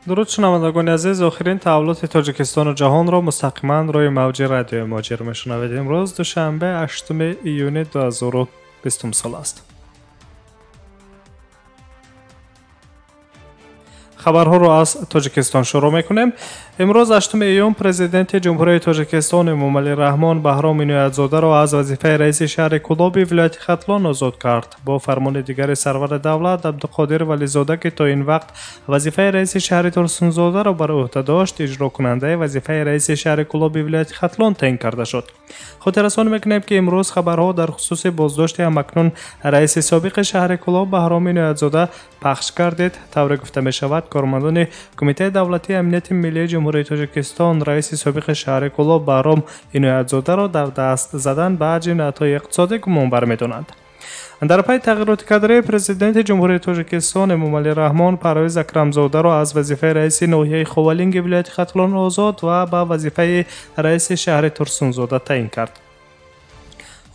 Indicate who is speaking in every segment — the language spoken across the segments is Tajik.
Speaker 1: Дуруд, шунавандагони азиз, охирин таҳаввулоти Тоҷикистону ҷаҳонро мустақиман рӯи мавҷи радиои Муҳоҷир мешунавед. Имрӯз душанбе, 8 июни 2020 сол аст. Хабарҳоро аз Тоҷикистон шурӯъ мекунем. Имрӯз 8 июн президенти Ҷумҳурии Тоҷикистон Эмомалӣ Раҳмон Баҳром Иноятзодаро аз вазифаи раиси шаҳри Кӯлоби вилояти Хатлон озод кард. Бо фармони дигари сарвари давлат Абдуқодир Вализода, ки то ин вақт вазифаи раиси шаҳри Турсунзодаро бар ӯҳда дошт, иҷрокунандаи вазифаи раиси шаҳри Кӯлоби вилояти Хатлон таъин карда шуд. Хотиррасон мекунем, ки имрӯз хабарҳо дар хусуси боздошти ҳамакнун раиси собиқи шаҳри Кӯлоб Баҳром Иноятзода пахш гардид. Тавре гуфта мешавад, кормандони Кумитаи давлатии амнияти миллии Ҷумҳурии Тоҷикистон раиси собиқи шаҳри Кӯлоб Баҳром Иноятзодаро дар даст задан ба ҷиноятҳои иқтисодӣ гумонбар медонанд. Дар пайи тағйироти кадрӣ президенти Ҷумҳурии Тоҷикистон Эмомалӣ Раҳмон Парвиз Акрамзодаро аз вазифаи раиси ноҳияи Ховалинги вилояти Хатлон озод ва ба вазифаи раиси шаҳри Турсунзода таъин кард.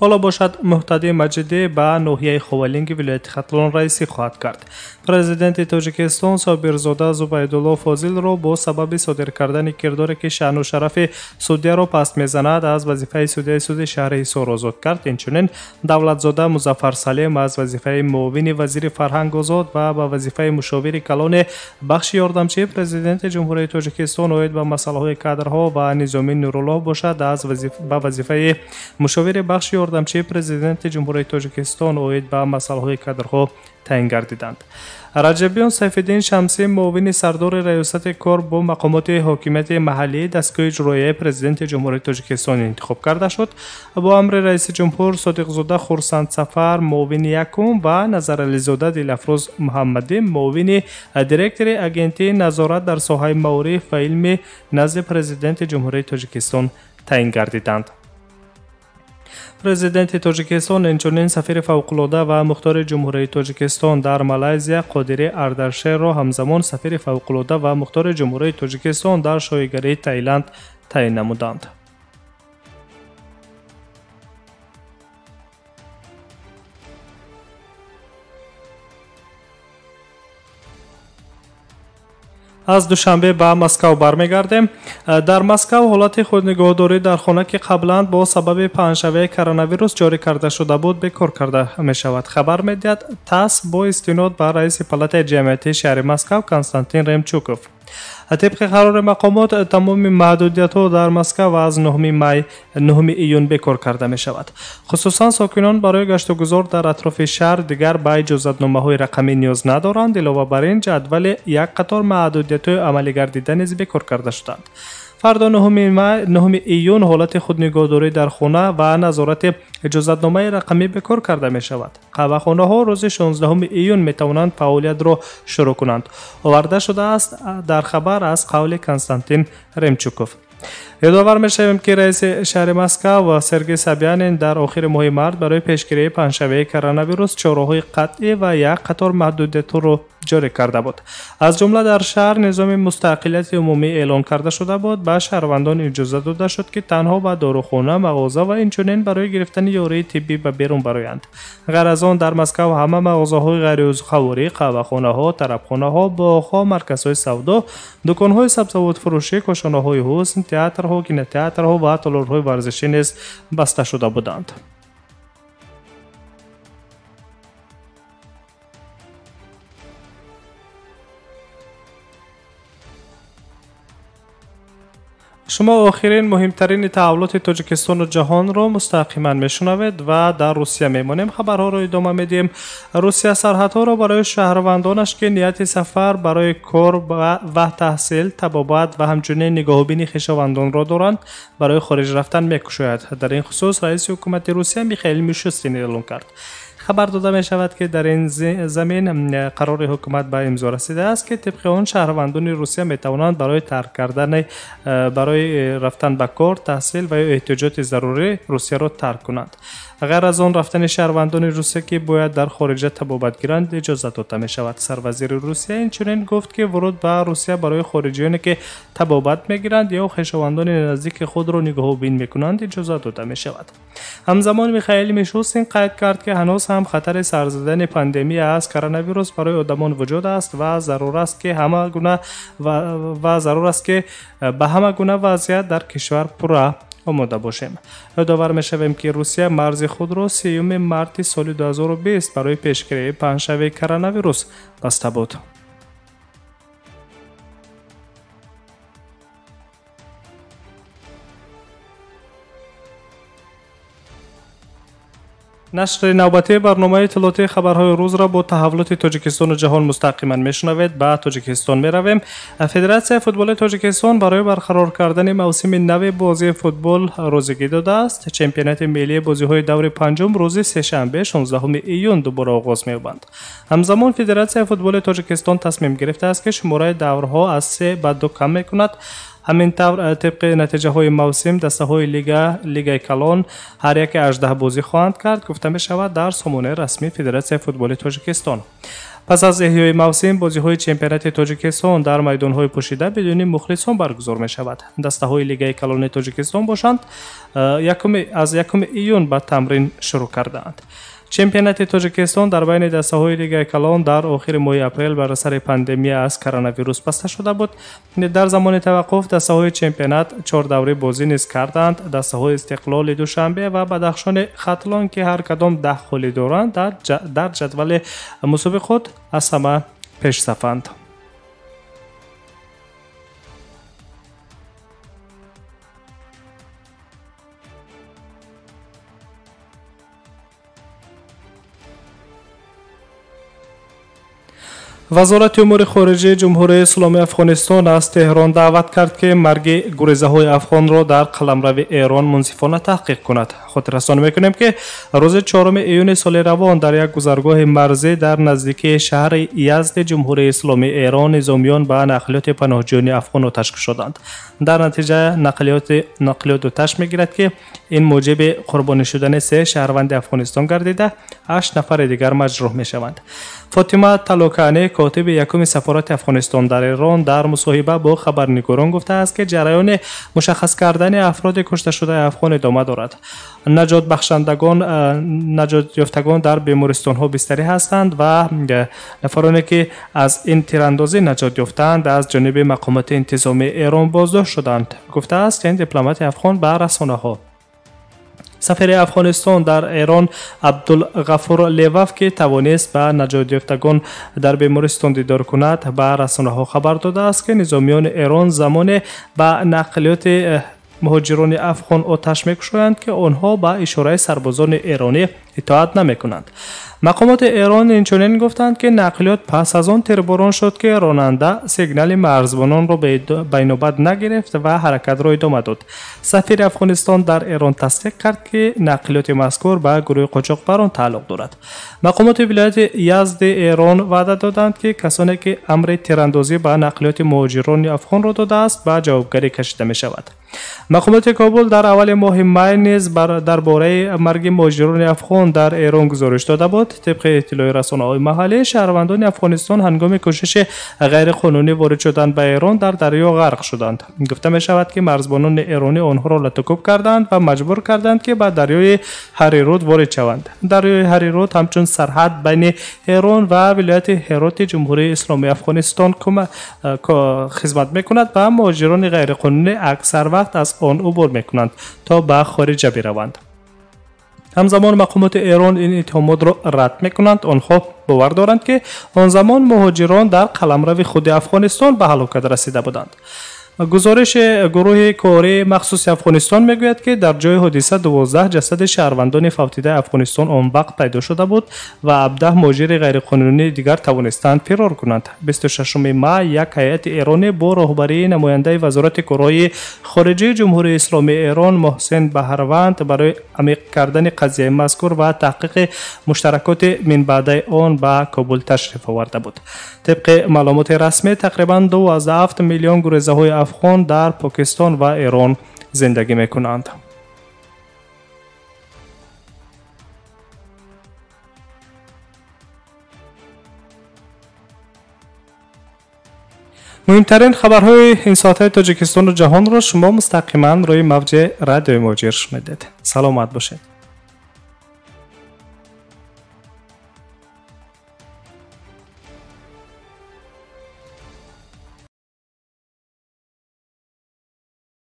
Speaker 1: Ҳоло бошад, Муҳтадӣ Маҷидӣ ба ноҳияи Ховалинги вилояти Хатлон раисӣ хоҳад кард. Президенти Тоҷикистон Собирзода Зубайдулло Фозилро бо сабаби содир кардани кирдоре, ки шаъну шарафи судяро паст мезанад, аз вазифаи судяи суди шаҳри Ҳисор озод кард. Инчунин Давлатзода Музаффар Салим аз вазифаи муовини вазири фарҳанг озод ва ба вазифаи мушовири калони бахши ёрдамчии президенти Ҷумҳурии Тоҷикистон оид ба масъалаҳои кадрҳо ва Низомӣ Нуруллоҳ бошад ба вазифаи мушовири бахши ёрдамчии президенти Ҷумҳурии Тоҷикистон оид ба масъалаҳои кадрҳо таъин гардиданд. Раҷабиён Сайфиддин Шамсӣ муовини сардори раёсати кор бо мақомоти ҳокимияти маҳаллии дастгоҳи иҷроияи президенти Ҷумҳурии Тоҷикистон интихоб карда шуд. Бо амри раиси ҷумҳур Содиқзода Хурсандсафар муовини якум ва Назарализода Дилафрӯз Муҳаммадӣ муовини директори Агентии назорат дар соҳаи маориф ва илми назди президенти Ҷумҳурии Тоҷикистон таъин гардиданд. Президенти Тоҷикистон инчунин сафири фавқулода ва мухтори Ҷумҳурии Тоҷикистон дар Малайзия Қодири Ардашерро ҳамзамон сафири фавқулода ва мухтори Ҷумҳурии Тоҷикистон дар шоҳигарии Таиланд таъин намуданд. Аз Душанбе ба Москав бармегардем. Дар Москав ҳолати худнигоҳдорӣ дар хона, ки қаблан бо сабаби паҳншавии коронавирус ҷорӣ карда шуда буд, бекор карда мешавад. Хабар медиҳад ТАСС бо истинод ба раиси палатаи ҷамъиятии шаҳри Москав Константин Ремчуков. Тибқи қарори мақомот, тамоми маҳдудиятҳо дар Москав аз 9 июн бекор карда мешавад. Хусусан сокинон барои гаштугузор дар атрофи шаҳр дигар ба иҷозатномаҳои рақамӣ ниёз надоранд. Илова бар ин, ҷадвали як қатор маҳдудиятҳои амалигардида низ бекор карда шуданд. Фардо 9 июн ҳолати худнигоҳдорӣ дар хона ва назорати иҷозатномаи рақамӣ бекор карда мешавад. Қаҳвахонаҳо рӯзи 16 июн метавонанд фаъолиятро шурӯъ кунанд. Оварда шудааст дар хабар аз қавли Константин Ремчуков. Ёдовар мешавем, ки раиси шаҳри Москав Сергей Собянин дар охири моҳи март барои пешгирии паҳншавии коронавирус чораҳои қатъӣ ва як қатор маҳдудиятҳоро ҷорӣ карда буд. Аз ҷумла дар шаҳр низоми мустақилияти умумӣ эълон карда шуда буд. Ба шаҳрвандон иҷоза дода шуд, ки танҳо ба дорухона, мағоза ва инчунин барои гирифтани ёрии тиббӣ ба берун бароянд. Ғайр аз он, дар Москав ҳама мағозаҳои ғайриузқаворӣ, қаҳвахонаҳо, тарабхонаҳо, боғҳо, марказҳои савдо, дуконҳои сабзавотфурӯшӣ, кошонаҳои ҳусн, театрҳо, кинотеатрҳо ва толорҳои варзишӣ низ баста шуда буданд. Шумо охирин муҳимтарини таҳаввулоти Тоҷикистону ҷаҳонро мустақиман мешунавед ва дар Русия мемонем. Хабарҳоро идома медиҳем. Русия сарҳадҳоро барои шаҳрвандонаш, ки нияти сафар барои кор ва таҳсил, табобат ва ҳамчунин нигоҳубини хешовандонро доранд, барои хориҷ рафтан мекушояд. Дар ин хусус раиси ҳукумати Русия Михаил Мишустин эълон кард. Хабар дода мешавад, ки дар ин замин қарори ҳукумат ба имзо расидааст, ки тибқи он шаҳрвандони Русия метавонанд барои тарк кардани, барои рафтан ба кор, таҳсил ва ё эҳтиёҷоти зарурӣ Русияро тарк кунанд. Ғайр аз он, рафтани шаҳрвандони Русия, ки бояд дар хориҷа табобат гиранд, иҷоза дода мешавад. Сарвазири Русия инчунин гуфт, ки вуруд ба Русия барои хориҷиёне, ки табобат мегиранд ё хешовандони наздики худро нигоҳубин мекунанд, иҷоза дода мешавад. Ҳамзамон Михаил Мишустин қайд кард, ки ҳанӯз ҳам ҳам хатари сар задани пандемия аз коронавирус барои одамон вуҷуд аст ва зарур аст ки ба ҳама гуна вазъият дар кишвар пурра омода бошем. Ёдовар мешавем, ки Русия марзи худро 3 марти соли 2020 барои пешгирии паҳншавии коронавирус баста буд. Нашри навбатии барномаи иттилоотии хабарҳои рӯзро бо таҳаввулоти Тоҷикистону ҷаҳон мустақиман мешунавед. Ба Тоҷикистон меравем. Федератсияи футболи Тоҷикистон барои барқарор кардани мавсими нави бозии футбол розигӣ додааст. Чемпионати миллии бозиҳои даври панҷум рӯзи сешанбе 16 июн дубора оғоз меёбанд. Ҳамзамон Федератсияи футболи Тоҷикистон тасмим гирифтааст, ки шумораи даврҳо аз 3 ба 2 кам мекунад. Ҳамин тавр, тибқи натиҷаҳои мавсим дастаҳои лигаи калон ҳар яке 18 бозӣ хоҳанд кард, гуфта мешавад дар сомонаи расмии Федератсияи футболи Тоҷикистон. Пас аз эҳёи мавсим бозиҳои чемпионати Тоҷикистон дар майдонҳои пӯшида бидуни мухлисон баргузор мешавад. Дастаҳои лигаи калони Тоҷикистон бошанд аз 1 июн ба тамрин шурӯъ кардаанд. Чемпионати Тоҷикистон дар байни дастаҳои лигаи калон дар охири моҳи апрел бар асари пандемия аз коронавирус баста шуда буд. Дар замони таваққуф дастаҳои чемпионат 4 даври бозӣ низ карданд. Дастаҳои Истиқлоли Душанбе ва Бадахшони Хатлон, ки ҳар кадом 10 холӣ доранд, дар ҷадвали мусобиқот аз ҳама пешсафанд. Вазорати умури хориҷии Ҷумҳурии Исломии Афғонистон аз Теҳрон даъват кард, ки марги гурезаҳои афғонро дар қаламрави Эрон мунсифона таҳқиқ кунад. Хотиррасон мекунем, ки рӯзи 4 июни соли равон дар як гузаргоҳи марзӣ дар наздикии шаҳри Язди Ҷумҳурии Исломии Эрон низомиён ба нақлиёти паноҳҷӯёни афғон оташ кушоданд. Дар натиҷа нақлиёт оташ мегирад, ки ин муҷиби қурбонӣ шудани 3 шаҳрванди Афғонистон гардида, 8 нафари дигар маҷрӯҳ мешаванд. Фотима Талокани, котиби якуми сафорати Афғонистон дар Эрон, дар мусоҳиба бо хабарнигорон гуфтааст, ки ҷараёни мушаххас кардани афроди кушташудаи афғон идома дорад. Наҷотёфтагон дар бемористонҳо бистарӣ ҳастанд ва нафароне, ки аз ин тирандозӣ наҷот ёфтаанд, аз ҷониби мақомоти интизомии Эрон боздошт шуданд, гуфтааст ин дипломати афғон ба расонаҳо. Сафири Афғонистон дар Эрон Абдулғафур Леваф, ки тавонист ба наҷотёфтагон дар бемористон дидор кунад, ба расонаҳо хабар додааст, ки низомиёни Эрон замоне ба нақлиёти муҳоҷирони афғон оташ мекушоянд, ки онҳо ба ишораи сарбозони эронӣ итоат намекунанд. Мақомоти Эрон инчунин гуфтанд, ки нақлиёт пас аз он тирборон шуд, ки ронанда сигнали марзбононро ба инобат нагирифт ва ҳаракатро идома дод. Сафири Афғонистон дар Эрон тасдиқ кард, ки нақлиёти мазкур ба гурӯҳи қочоқбарон тааллуқ дорад. Мақомоти вилояти Язди Эрон ваъда доданд, ки касоне, ки амри тирандозӣ ба нақлиёти муҳоҷирони афғонро додааст, ба ҷавобгарӣ кашида мешавад. Мақомоти Кобул дар аввали моҳи май низ дар бораи марги муҳоҷирони афғон дар Эрон гузориш дода буд. Тибқи иттилои расонаҳои маҳаллӣ, шаҳрвандони Афғонистон ҳангоми кӯшиши ғайриқонунӣ ворид шудан ба Эрон дар дарё ғарқ шуданд. Гуфта мешавад, ки марзбонони эронӣ онҳоро латукӯб карданд ва маҷбур карданд, ки ба дарёи Ҳарируд ворид шаванд. Дарёи Ҳарируд ҳамчун сарҳад байни Эрон ва вилояти Ҳероти Ҷумҳурии Исломии Афғонистон хизмат мекунад ва муҳоҷирони ғайриқонунӣ аксар вақт аз он убур мекунанд, то ба хориҷа бираванд. Ҳамзамон мақомоти Эрон ин иттиҳомотро рад мекунанд. Онҳо бовар доранд, ки он замон муҳоҷирон дар қаламрави худи Афғонистон ба ҳалокат расида буданд. Гузориши гурӯҳи кории махсуси Афғонистон мегӯяд, ки дар ҷои ҳодиса 12 ҷасади шаҳрвандони фавтидаи Афғонистон он вақт пайдо шуда буд ва 17 муҳоҷири ғайриқонунии дигар тавонистанд фирор кунанд. 26 май як ҳайати эронӣ бо роҳбарии намояндаи Вазорати корҳои хориҷии Ҷумҳурии Исломии Эрон Муҳсин Баҳарванд барои амиқ кардани қазияи мазкур ва таҳқиқи муштаракоти минбаъдаи он ба Кобул ташриф оварда буд. Тибқи маълумоти расмӣ, тақрибан 2,7 миллион гурезаҳои афғон дар Покистон ва Эрон зиндагӣ мекунанд. Муҳимтарин хабарҳои ин соатҳои Тоҷикистону ҷаҳонро шумо мустақиман рӯи мавҷи радиои Муҳоҷир шунидед. Саломат бошед.